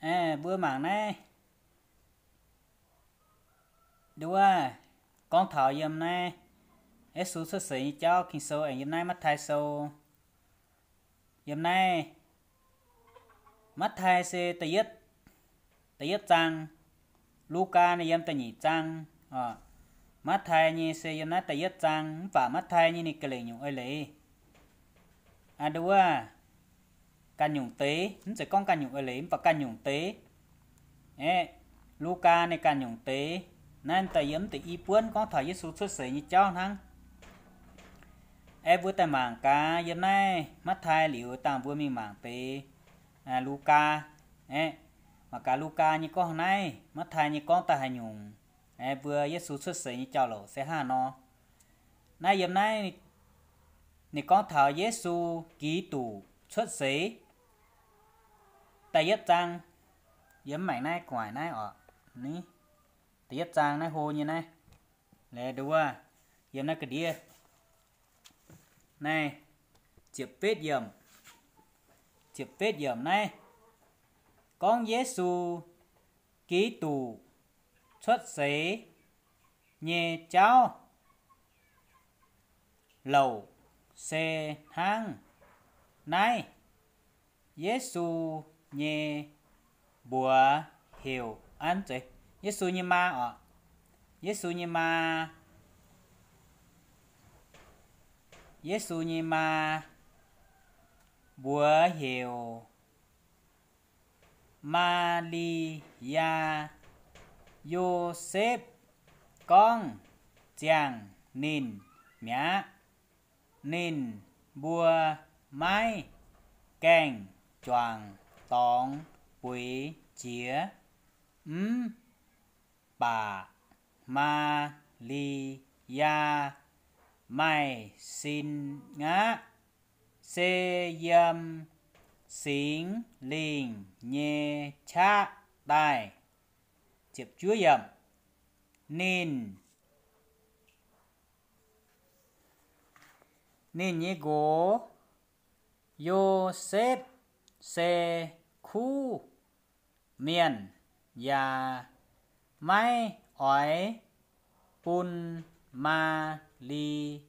Mbuo mangc naaiv, nduov, gorngv taux yiem naaiv Yesu cuotv seix nyei jauv, Ging-Sou aengx yiem naaiv Matv^tai Sou. Yiem naaiv Matv^tai se da'yietv, da'yietv zaang, Lugaa ninh yiem da'nyeic zaang. Matv^tai nyei se yiem naaiv da'yietv zaang, mv baac Matv^tai nyei ninh ga'lengc nyungc eix leiz, nduov, ganh nyungc deix, mv zeiz gorngv ganh nyungc eix leiz, mv baac ganh nyungc deix. Aeqv, Lugaa ninh ganh nyungc deix. Naaiv da'yietv, da'yietv buonv gorngv taux Yesu cuotv seix nyei jauv hnangv. Aeqv, mbuo daaih mangc gaax yiem naaiv Matv^tai liuz dangh mbuo mingh mangc deix Lugaa. Aeqv, mangc gaax Lugaa nyei gorngv naaiv, Matv^tai nyei gorngv daaih haaix nyungc. Aeqv, mbuo Yesu cuotv seix nyei jauv-louc se hnangv nor. Naaiv yiem naaiv ninh gorngv taux Yesu Giduc cuotv seix da'yietv zaang. Yiem maengc naaiv gu'nguaaic naaiv oc, da'yietv zaang naaiv hlo nyei naaiv, nduov, yiem naaiv ga'ndiev naaiv, ziepc betv yiemc, ziepc betv yiemc naaiv gorngv Yesu Giduc cuotv seix nyei jauv-louc se hnangv naaiv. Yesu nyei mbuox heuc, an zeiz, Yesu nyei maa oc. Yesu nyei maa, Yesu nyei maa mbuox heuc Maa^li^yaa. Yosepv gorngv ziangh ninh mi'aqv. Ninh mbuo maiv gaengh juangc dorngx bueix jiex. Mv baac Maa^li^yaa maaih sin ngaqv, se yiem Singx Lingh nyei qaqv daaih. Ninh, ninh nyei nqox, Yosepv, se kuv mienh yaac maiv oix bun Maa^li^yaa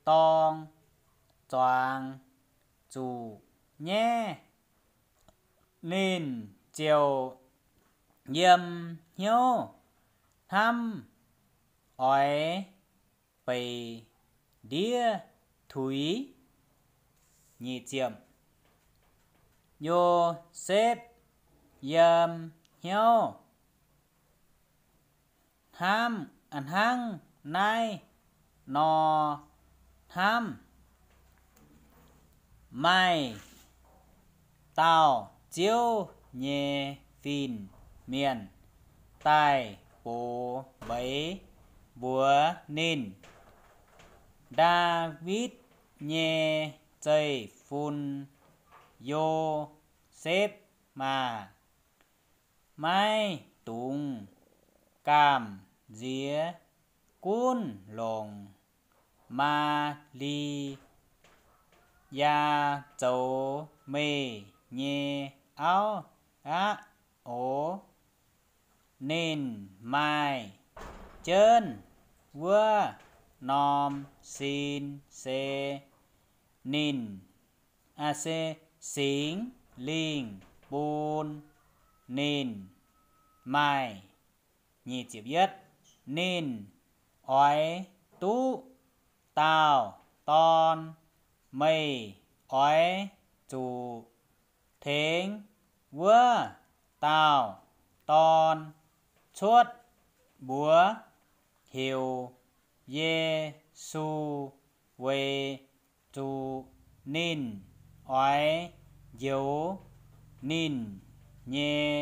dorng zuangx zuqc nyaiv. Ninh ziouc yiem hnyouv hnamv oix beic ndiev tuix. Yosepv yiem hnyouv hnamv, hnangv naaiv nor hnamv, Maaih dauh Ziouv nyei fin-mienh daaih box meix mbuox ninh, Ndaawitv nyei zeiv-fun, Yosepv aah! Maiv dungx gamh nziex gunv longc Maa^li^yaa zoux meih nyei auv aqv oc. Ninh maaih jienv wuov norm sin se ninh, se Singx Lingh bun ninh maaih. Ninh oix duqv dauh dorn. Meih oix zuqc tengx wuov dauh dorn cuotv mbuox heuc Yesu, weic zuqc ninh oix njoux ninh nyei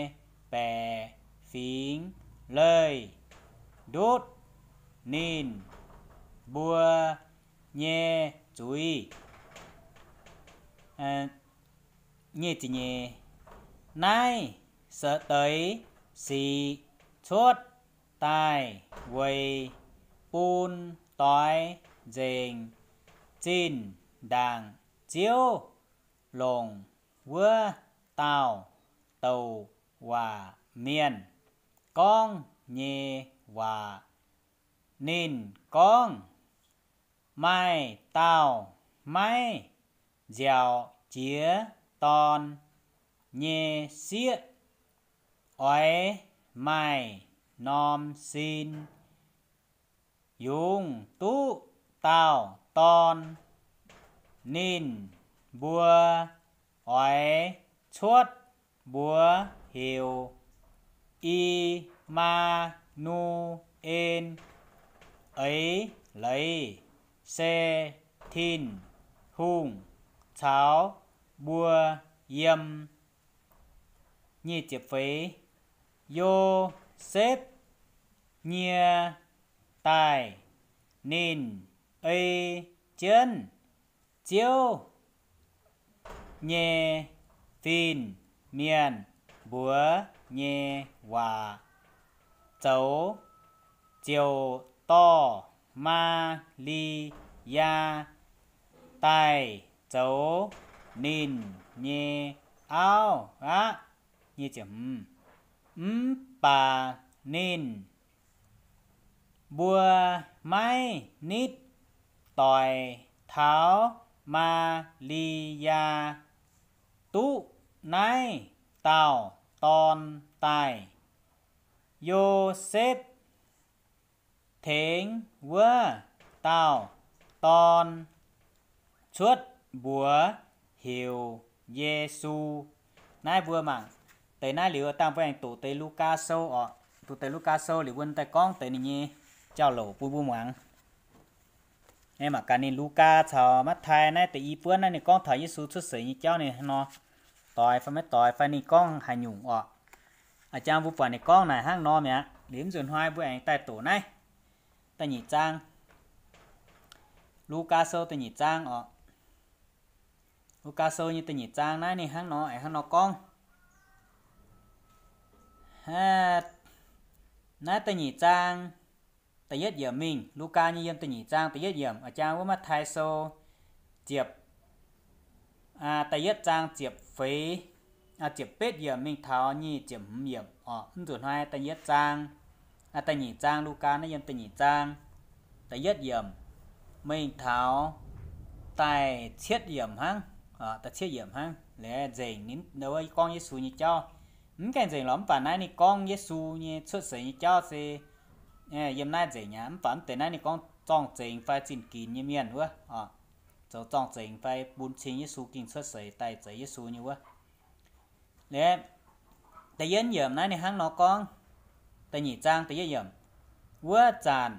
baeqc fingx leih ndutv ninh mbuo nyei zuiz. Naaiv deix sic cuotv daaih weic bun doix nzengc zinh ndaangc Ziouv longc wuov dauh douc waac mienh gorngv nyei waac. Ninh gorngv, Maaih dauh maiv nziaauc jiex dorn nyei sieqv oix maaih norm sin yungz duqv dauh dorn. Ninh mbuo oix cuotv mbuox heuc I^maa^nu^en. Eix leiz se Tin-Hungh caux mbuo yiem. Nyic ziepc feix, Yosepv nyie daaih, ninh ei jienv Ziouv nyei fin-mienh mbuox nyei waac zoux, ziouc dorh Maa^li^yaa daaih zoux ninh nyei auv aqv. Mv baac ninh mbuo maiv nitv doic taux Maa^li^yaa duqv naaiv dauh dorn daaih. Yosepv tengx wuov dauh dorn cuotv mbuox heuc Yesu. Naaiv mbuo mangc deix naaiv liuz, dangh mbuo aengx doqc deix Lugaa Sou oc. Doqc deix Lugaa Sou liuz, mbuo daaih gorngv deix ninh nyei jauv-louc bun mbuo muangx. Mangc gaax ninh Lugaa caux Matv^tai naaiv deix i buonv naaiv ninh gorngv taux Yesu cuotv seix nyei jauv ninh nor, doix fai maiv doix fai ninh gorngv haaix nyungc oc. A'jang mbuo buatc ninh gorngv naaic hnangv nor mi'aqv. Liuz mv nzunc hnoi mbuo aengx daaih doqc naaiv da'nyeic zaang. Lugaa Sou da'nyeic zaang oc. Lugaa Sou nyei da'nyeic zaang naaiv ninh hnangv nor, aengx hnangv nor gorngv. Naaiv da'nyeic zaang da'yietv yiemc mingh, Lugaa nyei yiem da'nyeic zaang da'yietv yiemc, a'jang wuov Matv^tai Sou ziepc, da'yietv zaang ziepc feix, ziepc betv yiemc mingh taux nyic ziepc hmz yiemc oc. Mv nzunc hnoi da'yietv zaang, da'nyeic zaang, Lugaa naaiv yiem da'nyeic zaang da'yietv yiemc mingh taux da'cietv yiemc hnangv, da'cietv yiemc hnangv. Liuz nzengc ninh gorngv Yesu nyei jauv. Mv gaengh nzengc lorqc, mv baac naaiv ninh gorngv Yesu nyei cuotv seix nyei jauv se yiem naaiv nzengc aqv. Mv baac mv deix naaiv ninh gorngv zorng-zengx fai zinh ginx nyei mienh wuov, zoux zorng-zengx fai bun cing Yesu ging cuotv seix daaih zeiz Yesu nyei wuov. Liuz da'yietv yiemc naaiv ninh hnangv nor gorngv, da'nyeic zaang da'yietv yiemc, Wuov zanc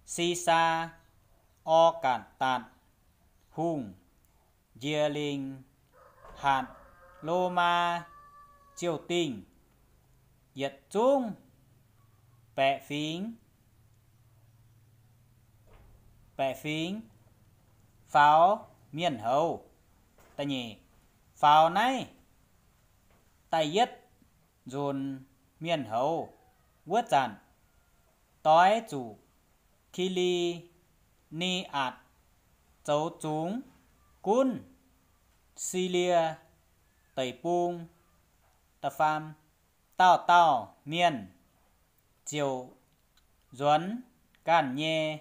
Si^saa, Or^gatc^datc Hungh njiec lingc hatc Lomaa ziouv dingh, yietc zungv baeqc fingx, baeqc fingx faaux mienh houz. Da'nyeic, faaux naaiv da'yietv nzunc mienh houz wuov zanc, doix zuqc Ki^li^ni^atc zoux zungx gunv Silie Deic-Bung. Da'faam, dauh dauh mienh ziouc nzuonx ganh nyei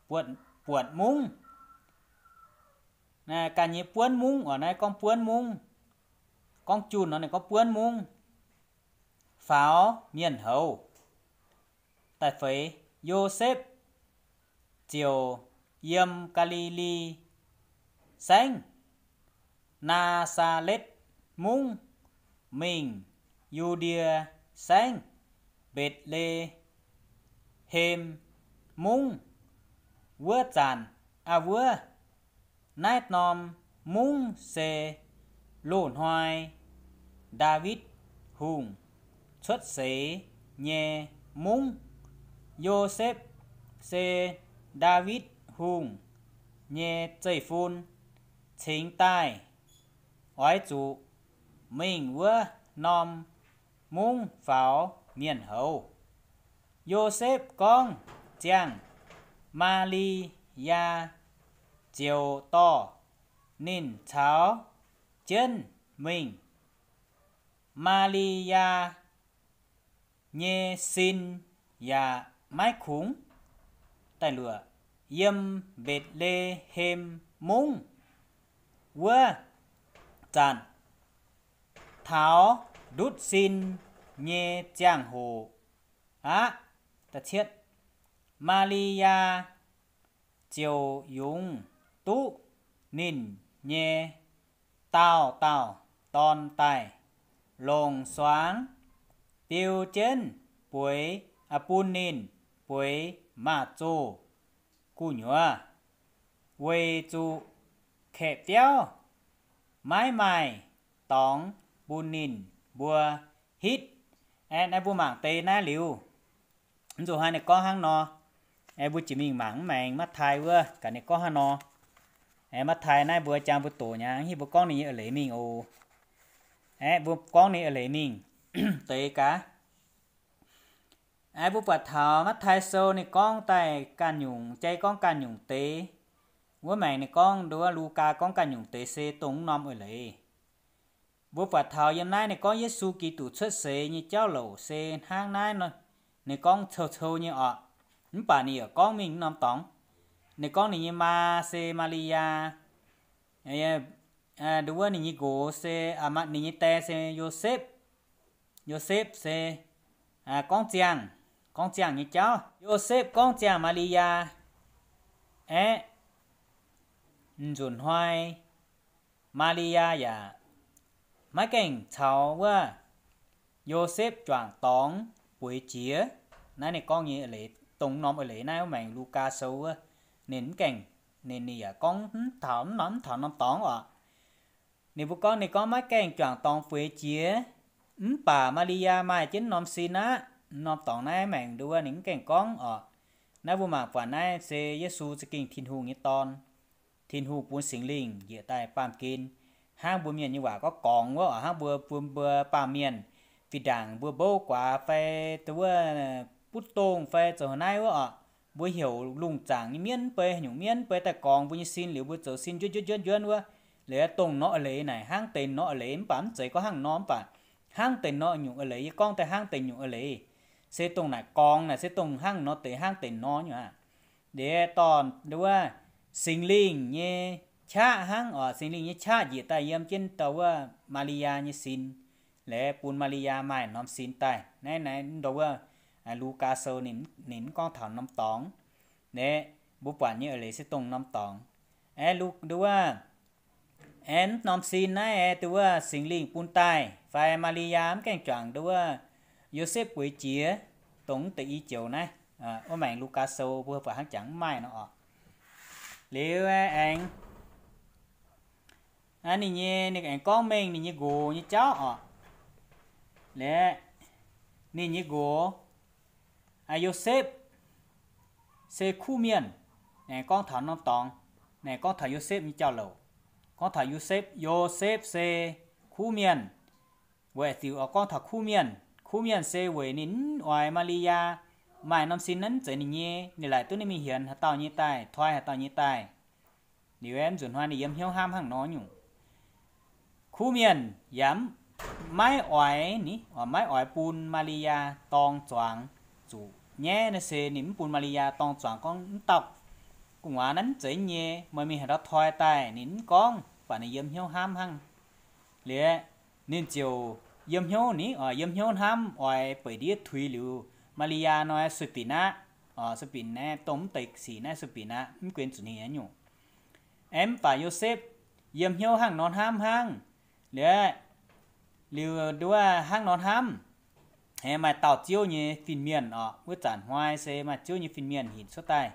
buonc mungv, ganh nyei buonv mungv oc. Naaiv gorngv buonv mungv, gorngv junh nor ninh gorngv buonv mungv faaux mienh houz. Da'feix, Yosepv ziouc yiem Gaa^li^li Saengv, Naa^saa^letv Mungv, mingh Yu^ndie Saengv, Mbetc^le^hem Mungv. Wuov zanc a'wuov, naaiv norm mungv se loz-hnoi Ndaawitv Hungh cuotv seix nyei mungv. Yosepv se Ndaawitv Hungh nyei zeiv-fun, cingx daaih oix zuqc mingh wuov norm mungv faaux mienh houz. Yosepv gorngv ziangh Maa^li^yaa, ziouc dorh ninh caux jienv mingh. Maa^li^yaa nyei sin yaac maiv kungx. Da'luoqc, yiem Mbetc^le^hem Mungv wuov zanc, taux ndutv sin nyei ziangh hoc aqv. Maa^li^yaa ziouc yungz duqv ninh nyei daauh dauh dorn daaih, longc suangx biou jienv bueix, bun ninh bueix maaz-zoh gu'nyuoz, weic zuqc kaeqv biauv maiv maaih dorngx bun ninh mbuo hitv. Aeqv, naaiv mbuo mangc deix naaiv liuz, mv zuqc hnangv ninh gorngv hnangv nor. Aeqv, mbuo jiex mingh mangc mv maengx Matv^tai wuov gaax ninh gorngv hnangv nor. Aeqv, Matv^tai naaiv mbuo jangx mbuo doqc nyei, mv hiuv mbuo gorngv ninh nyei eix leiz mingh oc. Aeqv, mbuo gorngv ninh eix leiz mingh deix gaax. Aeqv, mbuo buatc taux Matv^tai Sou ninh gorngv daaih ganh nyungc, jai gorngv ganh nyungc deix. Wuov maengx ninh gorngv nduov, Lugaa gorngv ganh nyungc deix se dongh mv norm eix leiz. Mbuo buatc taux yiem naaiv ninh gorngv Yesu Giduc cuotv seix nyei jauv louc se hnangv naaiv nor, ninh gorngv cou-cou nyei oc. Mv baac ninh yaac gorngv mingh mv norm dorngx. Ninh gorngv ninh nyei maa se Maa^li^yaa, nduov ninh nyei nqox se, ninh nyei die se Yosepv. Yosepv se gorngv ziangh, gorngv ziangh nyei jauv. Yosepv gorngv ziangh Maa^li^yaa. Aeqv, nzunc hnoi Maa^li^yaa yaac maiv gaengh caux wuov Yosepv juangc dorngx bueix jiex. Naaiv ninh gorngv nyei eix leiz, dongh norm eix leiz naaiv wuov maengx Lugaa Sou wuov, ninh mv gaengh, ninh, ninh yaac gorngv mv taux, mv norm, mv taux norm dorngx oc. Ninh mbuo gorngv, ninh gorngv maiv gaengh juangc dorngx bueix jiex, mv baac Maa^li^yaa maaih jienv norm sin aqv. Norm dorngx naaiv maengx nduov ninh mv gaengh gorngv oc. Naaiv mbuo mangc buatc naaiv se Yesu za'gengh Tin-Hungh nyei Dorn. Tin-Hungh bun Singx Lingh njiec daaih baamh gen, hnangv mbuo mienh nyei waac gorngv gorngx wuov oc, hnangv mbuo, mbuo, mbuo baamh mienh fih ndaangc mbuo mbouv guaax fai wuov butv dongh fai zoux haaix naaiv wuov oc, mbuo heuc lungh zaangc nyei mienv mv bei, haaix nyungc mienv mv bei daaih gorngx mbuo nyei sin liuz, mbuo zoux sin njuonv njuonv njuonv njuonv wuov, liuz dongh norm eix leiz naaic hnangv deix norm eix leiz, mv baac mv zeiz gorngv hnangv nor, mv baac hnangv deix norm nyungc eix leiz, yie gorngv daaih hnangv deix nyungc eix leiz, se dongh naaic gorngx naaic se dongh hnangv nor deix, hnangv deix nor nyungc aqv. Liuz dorh nduov Singx Lingh nyei qaqv hnangv oc, Singx Lingh nyei qaqv njiec daaih yiem jienv ndau wuov Maa^li^yaa nyei sin, liuz bun Maa^li^yaa maaih norm sin daaih. Naaiv, naaiv ndau wuov Lugaa Sou ninh, ninh mv gorngv taux norm dorngx. Naaiv mbuo buatc nyei eix leiz se dongh norm dorngx. Aeqv, ndau wuov, aeqv, norm sin naaiv aeqv, ndau wuov Singx Lingh bun daaih fai Maa^li^yaa mv gaengh juangc ndau wuov Yosepv bueix jiex, dongh mv deix i joux naaiv, wuov maengx Lugaa Sou mbuo buatc hnangv jangx mv maaih nor oc. Liuz aengx ninh nyei, ninh aengx gorngv mengh ninh nyei nqox nyei jauv oc. Liuz ninh nyei nqox, Yosepv se kuv mienh. Aengx gorngv taux norm dorngx, aengx gorngv taux Yosepv nyei jauv-louc. Gorngv taux Yosepv, Yosepv se kuv mienh. Weic diuc oix gorngv taux kuv mienh, kuv mienh se weic ninh mv oix Maa^li^yaa maaih norm sin naaiv mv zeiz ninh nyei, ninh laaic duqv ninh mingh hienx haaix dauh nyei daaih, toi haaix dauh nyei daaih. Liuz aeqv, mv zuqc hnoi ninh yiem hnyouv hnamv hnangv nor nyungc. Kuv mienh yaac maiv oix ni, oix maiv oix bun Maa^li^yaa dorng zuangx zuqc nyaiv naaiv se ninh mv bun Maa^li^yaa dorng zuangx gorngv mv dauh gu'nguaaz naaiv mv zeiz nyei, meih mingh haaix ndau toi daaih ninh mv gorngv, baac ninh yiem hnyouv hnamv hnangv. Liuz ninh ziouc yiem hnyouv ni, oix yiem hnyouv hnamv oix beic ndiev tuix liuz Maa^li^yaa nor sueih binc aqv. Oix sueih binc naaiv dongh mv deix sic naaiv sueih binc aqv, mv guen zuqc ninh nyungc. Aeqv, mv baac Yosepv yiem hnyouv hnangv nor hnamv hnangv. Liuz, liuz nduov hnangv nor hnamv, aeqv, maaih dauh Ziouv nyei fin-mienh oc. Wuov zanc hnoi se maaih Ziouv nyei fin-mienh hinc cuotv daaih.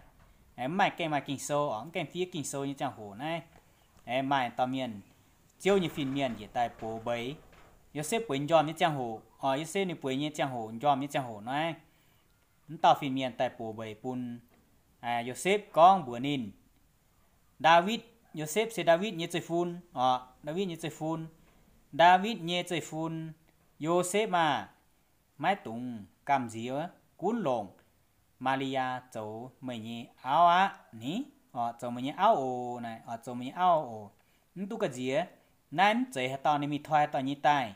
Aeqv, mv maaih gaengh maaih Ging-Sou oc, mv gaengh fiev Ging-Sou nyei ziangh hoc naaiv, aeqv, maaih dauh mienh, Ziouv nyei fin-mienh njiec daaih box mbeix. Yosepv bueix njormh nyei ziangh hoc oc, Yosepv ninh bueix nyei ziangh hoc, njormh nyei ziangh hoc naaiv, mv dauh fin-mienh daaih box mbeix bun Yosepv gorngv mbuox ninh, Ndaawitv, Yosepv se Ndaawitv nyei zeiv-fun oc, Ndaawitv nyei zeiv-fun. Ndaawitv nyei zeiv-fun, Yosepv aah! Maiv dungx gamh nziex, gunv longc Maa^li^yaa zoux meih nyei auv aqv ni. Oc, zoux meih nyei auv oc. Naaic, oc, zoux meih nyei auv oc. Mv duqv gamh nziex. Naaiv mv zeiz haaix dauh ninh mingh toi haaix dauh nyei daaih.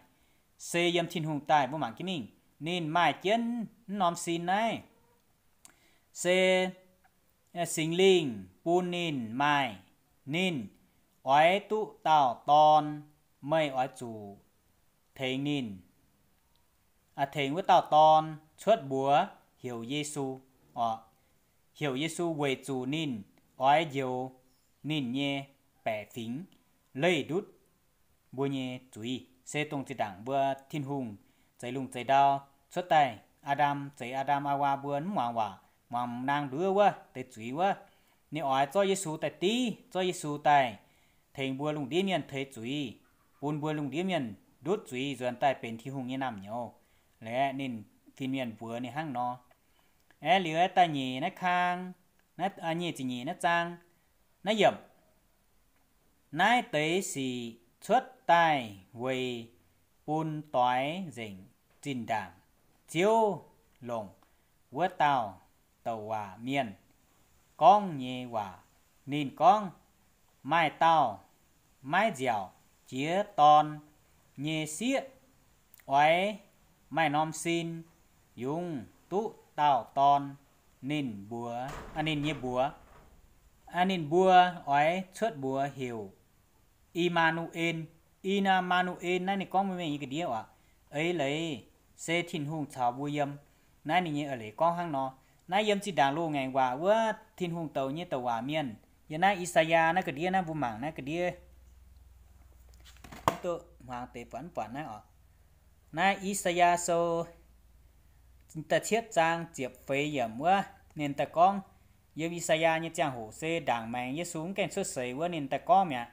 se yiem Tin-Hungh daaih. Mbuo mangc jienv mingh, ninh maaih jienv mv norm sin naaiv, se Singx Lingh bun ninh maaih. Ninh oix duqv dauh dorn, meih oix zuqc tengx ninh, tengx wuov dauh dorn cuotv mbuox heuc Yesu oc. Heuc Yesu weic zuqc ninh oix njoux ninh nyei baeqc fingx leih ndutv mbuo nyei zuiz. Se dongh zinh ndaangc mbuo Tin-Hungh zeix lungh zeix ndau cuotv daaih, Aa^ndam, zeix Aa^ndam Aa^waa mbuo mv muangx waac, muangx naang nduov wuov deix zuiz wuov, ninh oix zorqv Yesu daaih div, zorqv Yesu daaih tengx mbuo lungh ndiev mienh teix zuiz, bun mbuo lungh ndiev mienh ndutv zuiz nzuonx daaih benx Tin-Hungh nyei naamh nyouz. Laengz ninh fin-mienh mbuox ninh hnangv nor. Aeqv, liuz aeqv, da'nyeic naaiv kang, naaiv nyic ziepc nyeic naaiv zaang, naaiv yiemc, naaiv deix sic cuotv daaih weic bun doix nzengc zinh ndaangc Ziouv longc wuov dauh douc waac mienh gorngv nyei waac. Ninh gorngv, maaih dauh maiv nziaauc jiex dorn nyei sieqv oix maaih norm sin yungz duqv dauh dorn. Ninh mbuox, ninh nyei mbuox, ninh mbuo oix cuotv mbuox heuc I^maa^nu^en. I^naa^maa^nu^en naaiv ninh gorngv mengh mengh nyei ga'ndiev oc. Eix leiz se Tin-Hungh caux mbuo yiem. Naaiv ninh nyei eix leiz gorngv hnangv nor. Naaiv yiem zinh ndaangc loz-ngaengc waac wuov Tin-Hungh douc nyei douc waac mienh. Yiem naaiv I^saa^yaa naaiv ga'ndiev naaiv mbuo mangc naaiv ga'ndiev, mv duqv hmuangx deix buatc mv buatc naaiv oc. Naaiv I^saa^yaa sou da'cietv zaang ziepc feix yiemc wuov, ninh daaih gorngv, yiem I^saa^yaa nyei ziangh hoc se ndaangc maengx Yesu mv gaengh cuotv seix wuov ninh daaih gorngv mi'aqv.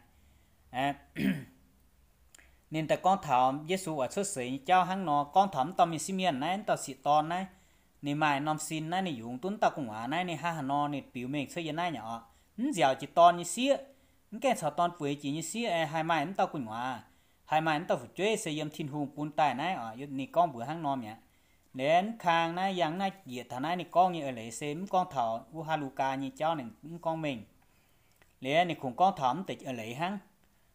Ninh daaih gorngv taux Yesu oix cuotv seix nyei jauv hnangv nor, gorngv taux mv dauh mienh sieqv mienh naaiv, mv dauh siec dorn naaiv, ninh maaih norm sin naaiv, ninh yungz duqv mv dauh gu'nguaaz naaiv, ninh hnangv haaix nor ninh biux mengh cuotv yie naaiv nyei oc. Mv nziaauc jiex dorn nyei sieqv, mv gaengh caux dorn bueix jiex nyei sieqv haih maaih mv dauh gu'nguaaz, haih maaih mv dauh fu'jueiv se yiem Tin-Hungh bun daaih naaiv oc. Ninh gorngv mbuox hnangv nor mi'aqv. Liuz mv kang naaiv yangh naaiv yietc taux naaiv ninh gorngv nyei eix leiz se mv gorngv taux wuov haaix Lugaa nyei jauv, ninh mv gorngv mengh. Liuz ninh kungx gorngv taux mv deix eix leiz hnangv.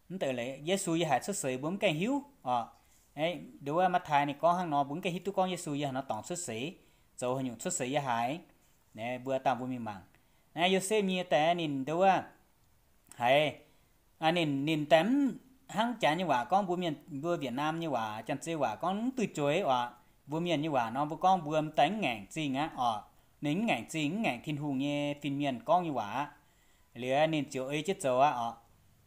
Mv deix eix leiz Yesu yiem haaix cuotv seix mbuo mv gaengh hiuv oc. Nduov wuov Matv^tai ninh gorngv hnangv nor, mbuo mv gaengh hiuv duqv gorngv Yesu yiem haaix nor dorngx cuotv seix, zoux haaix nyungc cuotv seix yiem haaix. Mbuo dangh mbuo mingh mangc. Naaiv Yosepv nyei daaih ninh nduov wuov haiz, ninh, ninh daaih mv hnangv jaax nyei waac gorngv mbuo mienh, mbuo Việt Nam nyei waac, Janx-Zei waac gorngv mv duih zueiz oc. Mbuo mienh nyei waac nor mbuo gorngv mbuo m'daaih mv ngaengc zingh aqv oc. Ninh mv ngaengc zingh, mv ngaengc Tin-Hungh nyei fin-mienh gorngv nyei waac aqv. Liuz ninh ziouc ei jienv zoux aqv oc.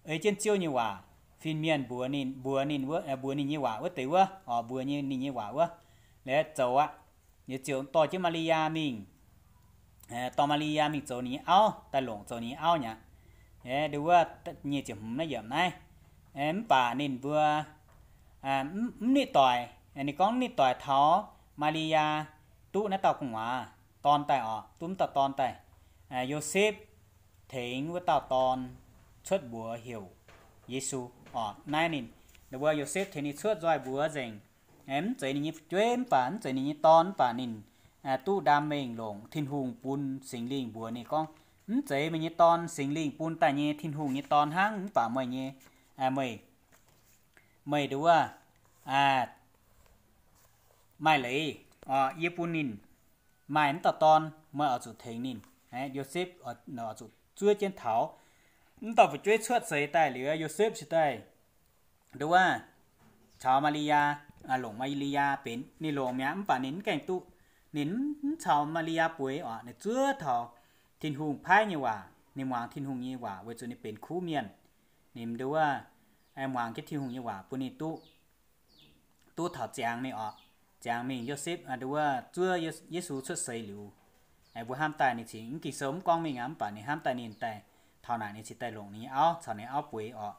Ei jienv Ziouv nyei waac, fin-mienh mbuox ninh, mbuox ninh wuov, mbuox ninh nyei waac wuov deix wuov oc, mbuox ninh nyei waac wuov, liuz zoux aqv. Liuz ziouc dorh jienv Maa^li^yaa mingh, dorh Maa^li^yaa mingh zoux ninh nyei auv, daaih longc zoux ninh nyei auv mi'aqv. Nduov wuov nyic ziepc hmz naaiv yiemc naaiv, mv baac ninh mbuo mv nitv doic. Ninh gorngv mv nitv doic taux Maa^li^yaa duqv naaiv dauh gu'nguaaz dorn daaih oc, duqv mv dauh dorn daaih. Yosepv tengx wuov dauh dorn cuotv mbuox heuc Yesu oc. Naaiv ninh, nduov wuov Yosepv tengx ninh cuotv nzoih mbuox nzengc. Mv zeiz ninh nyei fu'jueiv mv baac mv zeiz ninh nyei dorn mv baac ninh duqv ndaam mengh longc Tin-Hungh bun Singx Lingh mbuox ninh gorngv, mv zeiz meih nyei dorn, Singx Lingh bun daaih nyei, Tin-Hungh nyei dorn hnangv, mv baac meih nyei, meih, meih nduov wuov maaih leiz oc, yie bun ninh maaih mv dauh dorn, meih oix zuqc tengx ninh. Yosepv oix zuqc zuov jienv taux mv dauh fu'jueiv cuotv seix daaih liuz, Yosepv se daaih nduov wuov caux Maa^li^yaa, longc Maa^li^yaa benx ninh longc mi'aqv, mv baac ninh mv gaengh duqv, ninh mv caux Maa^li^yaa bueix oc. Ninh zuov taux Tin-Hungh paaiv nyei waac, ninh muangx Tin-Hungh nyei waac weic zuqc ninh benx kuv mienh. Ninh nduov wuov muangx jienv Tin-Hungh nyei waac bun ninh duqv, duqv taux ziangx mingh oc. Ziangx mingh Yosepv nduov wuov zuov Yesu cuotv seix liuz, mbuo hnamv daaih ninh cingx mv Ging-Sou mv gorngv mingh aqv, mv baac ninh hnamv daaih ninh daaih taux naaic ninh cingx daaih longc ninh nyei auv caux ninh auv bueix oc,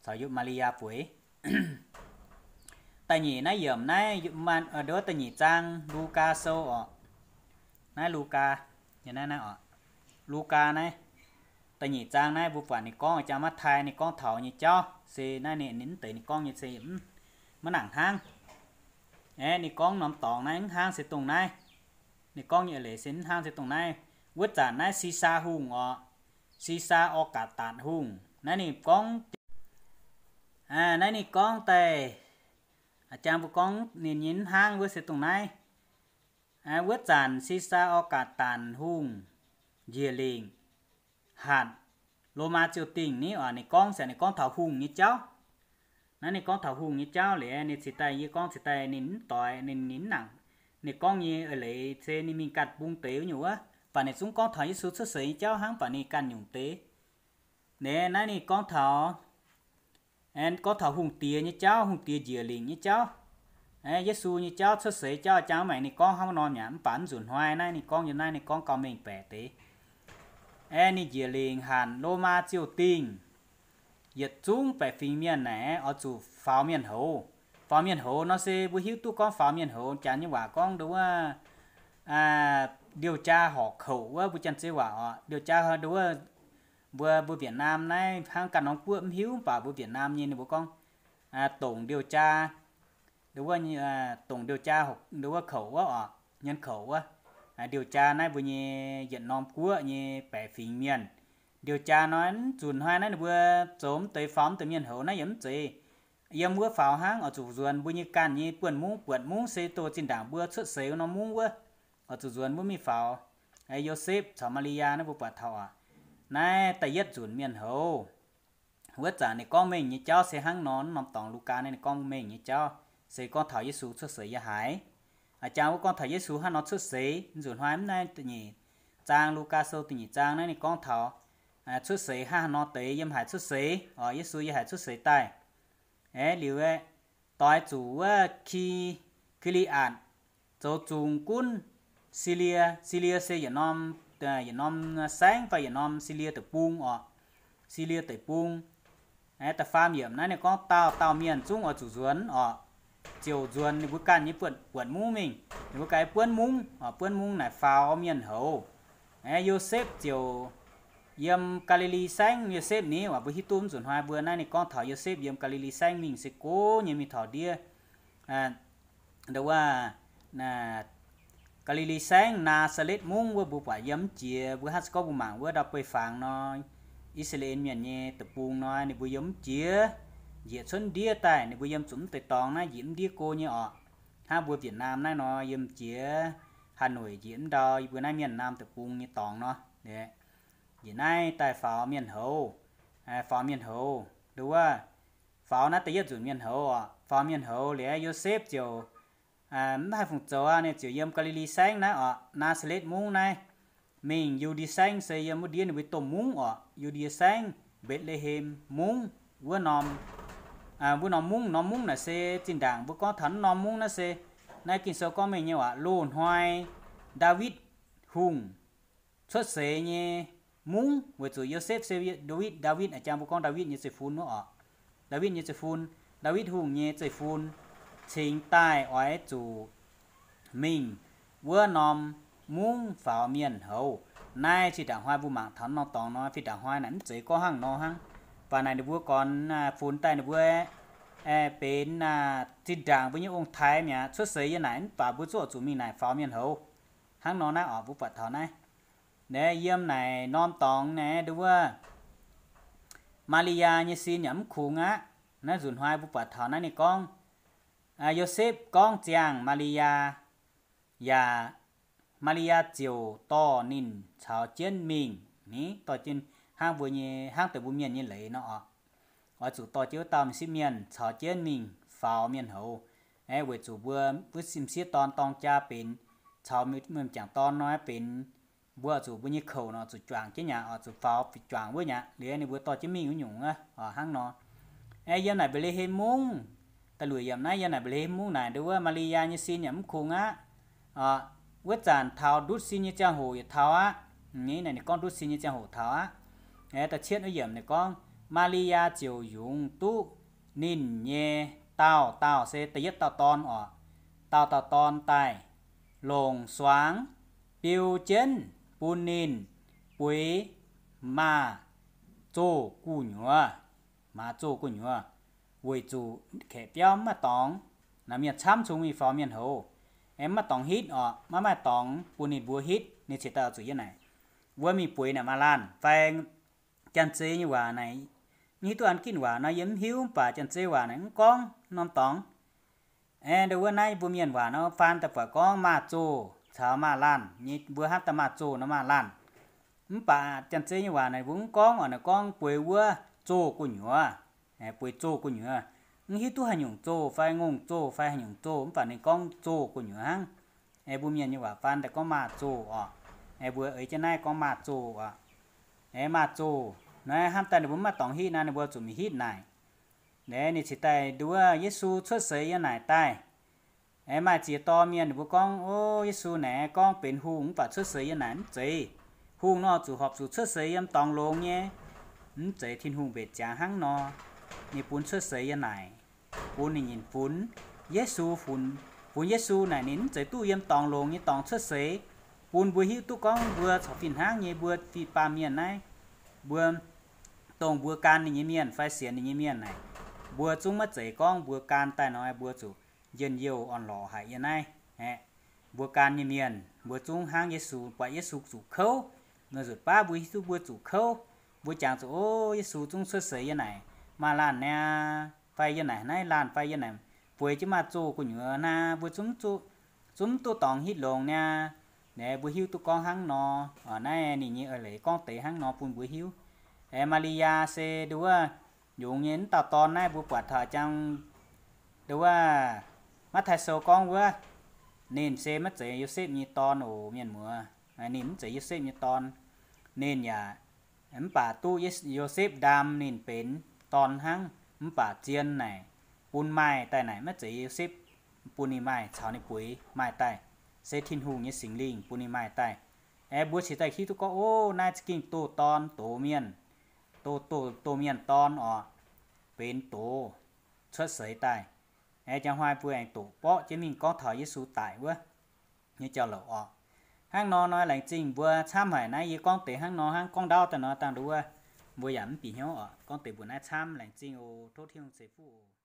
caux Maa^li^yaa bueix. Da'nyeic naaiv yiemc naaiv, nduov wuov da'nyeic zaang Lugaa Sou oc. Naaiv Lugaa, naaiv, naaiv oc, Lugaa naaiv, da'nyeic zaang naaiv mbuo buatc ninh gorngv jangx Matv^tai ninh gorngv taux nyei jauv se naaiv, ninh mv deix ninh gorngv nyei se maiv nangc hnangv. Aeqv, ninh gorngv norm dorngx naaiv mv hnangv se dongh naaiv. Ninh gorngv nyei eix leiz se mv hnangv se dongh naaiv. Wuov zanc naaiv Sisaa Hungh oc, Sisaa Or^gatc^datc Hungh naaiv ninh gorngv, naaiv ninh gorngv daaih Jang mbuo gorngv ninh nyei mv hnangv wuov se dongh naaiv. Wuov zanc Si^saa^orgaa^daan Hungh njiec lingc hatc Lomaa ziouh dingh ni oc. Ninh gorngv se ninh gorngv taux hungh nyei jauv. Naaiv ninh gorngv taux hungh nyei jauv liuz, ninh cingx daaih, yie gorngv cingx daaih ninh mv doix, ninh, ninh mv nangc. Ninh gorngv nyei eix leiz se ninh mingh ganh bung deix wuov nyungc wuov, baac ninh zungv gorngv taux Yesu cuotv seix nyei jauv hnangv, baac ninh ganh nyungc deix. Naaiv ninh gorngv taux, gorngv taux hungh diex nyei jauv, hungh diex njiec lingc nyei jauv, Yesu nyei jauv, cuotv seix jauv. Jang mv maengc ninh gorngv hnangv nor mi'aqv, mv baac mv nzunc hnoi naaiv ninh gorngv nyei, naaiv ninh gorngv gauh mengh baeqc deix. Aeqv, ninh njiec lingc hanc Lomaa ziouh dingh, yietc zungv baeqc fingx mienh naaic oix zuqc faaux mienh houz. Faaux mienh houz nor se mbuo hiuv duqv gorngv faaux mienh houz, Janx nyei waac gorngv nduov wuov điều tra hộ khẩu wuov, mbuo Janx-Zei waac oc. điều tra hộ khẩu nduov wuov, mbuo, mbuo Việt Nam naaiv hnangv ganh norm guoqv mv hiuv, mv baac mbuo Việt Nam nyei ninh mbuo gorngv điều tra, nduov wuov, tổng điều tra nduov wuov khẩu wuov oc, nhân khẩu wuov. điều tra naaiv mbuo nyei yietc norm guoqv nyei baeqc fingx mienh. điều tra นอย nzunc hnoi naaiv ninh mbuo zoux mv deix, faaux mv deix mienh houz naaiv yaac mv zeiz yiem wuov faaux hnangv, oix zuqc nzuonx mbuo nyei ganh nyei buonv mungv, buatc mungv se doh zinh ndaangc mbuo cuotv seix wuov norm mungv wuov, oix zuqc nzuonx mbuo mingh faaux. Yosepv caux Maa^li^yaa naaiv mbuo buatc taux aqv. Naaiv da'yietv nzunc mienh houz. Wuov zanc ninh gorngv mengh nyei jauv se hnangv nor, norm dorngx Lugaa naaiv ninh gorngv mengh nyei jauv se gorngv taux Yesu cuotv seix yiem haaix. Jang wuov gorngv taux Yesu hnangv nor cuotv seix, nzunc hnoi mv naaiv da'nyeic zaang, Lugaa Sou da'nyeic zaang naaiv ninh gorngv taux cuotv seix hnangv nor deix, yiem haaix cuotv seix oc, Yesu yiem haaix cuotv seix daaih. Aeqv, liuz aeqv, doix zuqc wuov Ki, Ki^li^aatc, zoux zungx gunv Silie. Silie se yietc norm, yietc norm saengv fai yietc norm Silie deic-bung oc. Silie deic-bung. Aeqv, da'faam yiemc naaiv ninh gorngv dauh dauh mienh zungv oix zuqc nzuonx oc, ziouc nzuonx ninh mbuo ganh nyei buonv, buonv mungv mingh. Ninh mbuo ganh buonv mungv oc, buonv mungv naaic faaux mienh houz. Aeqv, Yosepv ziouc yiem Gaa^li^li Saengv, Yosepv ni oc, mbuo hiuv duqv nzunc hnoi mbuo naaiv ninh gorngv taux Yosepv yiem Gaa^li^li Saengv mingh se gorngv nyei mingh taux ndiev nduov wuov Gaa^li^li Saengv Naa^saa^letv Mungv wuov, mbuo buatc yiem mv jiex, mbuo hnangv se gorngv mbuo mangc wuov ndau-beih fangx nor, I^saa^laa^en Mienh nyei deic-bung nor, ninh mbuo yiem mv jiex, njiec cuotv ndiev daaih, ninh mbuo yiem zuqc mv deix dorngx naaiv njiec mv ndiev go nyei oc. Hnangv mbuo Việt Nam naaiv nor, yiem jiex Hà Nội njiec mv ndau, yie mbuo naaiv Mienh Nam deic-bung nyei dorngx nor, njiec naaiv daaih faaux mienh houz, faaux mienh houz, nduov wuov, faaux naaiv da'yietv nzunc mienh houz oc. Faaux mienh houz liuz, Yosepv ziouc mv haih fungc zoux aqv, ninh ziouc yiem Gaa^li^li Saengv naaiv oc, Naa^saa^letv Mungv naaiv, mingh Yu^ndie Saengv se yiem wuov ndiev ninh mbuo domh mungv oc, Yu^ndie Saengv, Mbetc^le^hem Mungv wuov norm, wuov norm mungv. Norm mungv naaic se zinh ndaangc mbuo gorngv taux norm mungv naaiv se, naaiv Ging-Sou gorngv mengh nyei waac, loz-hnoi Ndaawitv Hungh cuotv seix nyei mungv, weic zuqc Yosepv se Ndaawitv, Ndaawitv a'jang mbuo gorngv Ndaawitv nyei zeiv-fun wuov oc. Ndaawitv nyei zeiv-fun, Ndaawitv Hungh nyei zeiv-fun cingx daaih oix zuqc mingh wuov norm mungv faaux mienh houz. Naaiv zinh ndaangc hnoi mbuo mangc taux norm dorngx nor, zinh ndaangc hnoi naaic mv zeiz gorngv hnangv nor hnangv. Baac naaic ninh mbuo gorn funx daaih ninh mbuo benx zinh ndaangc mbuo nyei ong-taaix mi'aqv, cuotv seix yiem naaic mv baac mbuo zungv oix zuqc mingh naaic faaux mienh houz. Hnangv nor naaiv oc, mbuo buatc taux naaiv. Naaiv yiem naaic norm dorngx naaiv nduov wuov Maa^li^yaa nyei sin yaac mv kungx aqv. Naaiv nzunc hnoi mbuo buatc taux naaiv ninh gorngv, Yosepv gorngv ziangh Maa^li^yaa, yaac Maa^li^yaa ziouc dorh ninh caux jienv mingh ni, dorh jienv hnangv mbuo nyei, hnangv deix mbuo mienh nyei leiz nor oc. Oix zuqc dorh jienv wuov dauh m'sieqv mienh caux jienv mingh faaux mienh houz. Aeqv, weic zuqc mbuo wuov m'sieqv dorn dorng jaa benx caux mienh m'jangc dorn nor benx, mbuo oix zuqc mbuo nyei kouc nor zuqc juangc jienv nyaqc, oix zuqc faaux juangc wuov nyaqc liuz ninh mbuo dorh jienv mingh wuov nyungc aqv oc, hnangv nor. Aeqv, yiem naaic Mbetc^le^hem Mungv, da'luoqc yiemc naaiv, yiem naaic Mbetc^le^hem Mungv naaic nduov wuov Maa^li^yaa nyei sin yaac mv kungx aqv oc. Wuov zanc taux ndutv sin nyei ziangh hoc yietc taux aqv. Ni naaic ninh gorngv ndutv sin nyei ziangh hoc taux aqv. Aeqv, da'cietv wuov yiemc ninh gorngv, Maa^li^yaa ziouc yungz duqv ninh nyei dauh dauh se da'yietv dauh dorn oc, dauh dauh dorn daaih longc suangx biou jienv bun ninh bueix maaz zoh gu'nyuoz. Maaz zoh gu'nyuoz, weic zuqc kaeqv biauv mv maaih dorngx. Naaiv mienh camv cung mingh faaux mienh houz, aeqv, mv maaih dorngx hitv oc, maiv maaih dorngx bun ninh mbuo hitv, ninh cingx daaih oix zuqc yiem naaic wuov mingh bueix naaic maaz laanh fai Janx-Zei nyei waac naaic. Mv hiuv duqv an ginv waac nor yie mv hiuv, mv baac Janx-Zei waac naaic mv gorngv norm dorngx. Aeqv, ndau wuov naaiv mbuo mienh waac nor faan daaih buatc gorngv maaz-zoh caux maaz-laanh nyei, mbuo hnamv daaih maaz-zoh nor maaz-laanh. Mv baac Janx-Zei nyei waac naaic mbuo mv gorngv oc, naaic gorngv bueix wuov zoh gu'nyuoz, bueix zoh gu'nyuoz. Mv hiuv duqv haaix nyungc zoh fai ngongh zoh fai haaix nyungc zoh, mv baac ninh gorngv zoh gu'nyuoz hnangv. Aeqv, mbuo mienh nyei waac faan daaih gorngv maaz-zoh oc. Aeqv, mbuo eix jienv naaiv gorngv maaz-zoh oc. Aeqv, maaz-zoh naaiv hnamv daaih ninh mbuo mv maaih dorngx hitv naaic, ninh mbuo zuqc mingh hitv naaic. Aeqv, ninh cingx daaih nduov Yesu cuotv seix yiem naaic daaih. Aeqv, maaih ziex dorn mienh ninh mbuo gorngv, O, Yesu naaic gorngv benx hungh mv baac cuotv seix yiem naaic mv zeiz. Hungh nor zuqc horpc zuqc cuotv seix yiem dorngx longx nyei. Mv zeiz Tin-Hungh mbenc ziangx hnangv nor. Ninh bun cuotv seix yiem naaic, bun ninh nyei funx Yesu, funx, funx Yesu naaic ninh mv zeiz duqv yiem dorngx longx nyei dorngx cuotv seix, bun mbuo hiuv duqv gorngv mbuo corc fih hnangv nyei, mbuo fih baamh mienh naaiv, mbuo, dongh mbuo gan ninh nyei mienh fai sienx ninh nyei mienh naaic, mbuo zungv maiv zeiz gorngv mbuo gan daaih nor mbuo zuqc njien-youh orn-lorqc haic yiem naaiv aeqv. Mbuo gan nyei mienh mbuo zungv hnangv Yesu, buatc Yesu zuqc kouv, nzuqc baav mbuo hiuv duqv mbuo zuqc kouv, mbuo jangx zuqc, O, Yesu zungv cuotv seix yiem naaic maaz-laanh niaa, fai yiem naaic naaiv laanh fai yiem naaic bueix jienv maaz-zoh gu'nyuoz niaa, mbuo zungv, zungv duqv dorngx hitv longx niaa. Aeqv, mbuo hiuv duqv gorngv hnangv nor. Naaiv ninh nyei eix leiz gorngv deix hnangv nor bun mbuo hiuv. Aeqv, Maa^li^yaa se nduov wuov yungz nyei wuov dauh dorn naaiv mbuo buatc taux jang nduov wuov Matv^taai Sou gorngv wuov, ninh se maiv zeiz Yosepv nyei dorn oc, mienh muoz. Ninh mv zeiz Yosepv nyei dorn. Ninh yaac, mv baac duqv Yosepv ndaam ninh benx dorn hnangv, mv baac zien naaic bun maaih daaih naaic maiv zeiz Yosepv bun ninh maaih caux ninh bueix maaih daaih, se Tin-Hungh nyei Singx Lingh bun ninh maaih daaih. Aeqv, mbuo cingx daaih hiuv duqv gorngv, O, naaiv za'gengh doz-dorn, doz mienh, doz, doz, doz mienh dorn oc, benx doz cuotv seix daaih. Aeqv, njang hnoi mbuo aengx doqc borqv jienv mingh gorngv taux Yesu daic wuov nyei jauv-louc oc. Hnangv nor, nor laengz zingh mbuo camv haic. Naaiv yie gorngv deix hnangv nor hnangv, gorngv ndaauv daaih nor dangh nduov wuov, mbuo yaac mv bieqc hnyouv oc. Gorngv deix mbuo naaiv camv, laengz zingh oc. Tov Tin-Hungh ceix fuqv oc.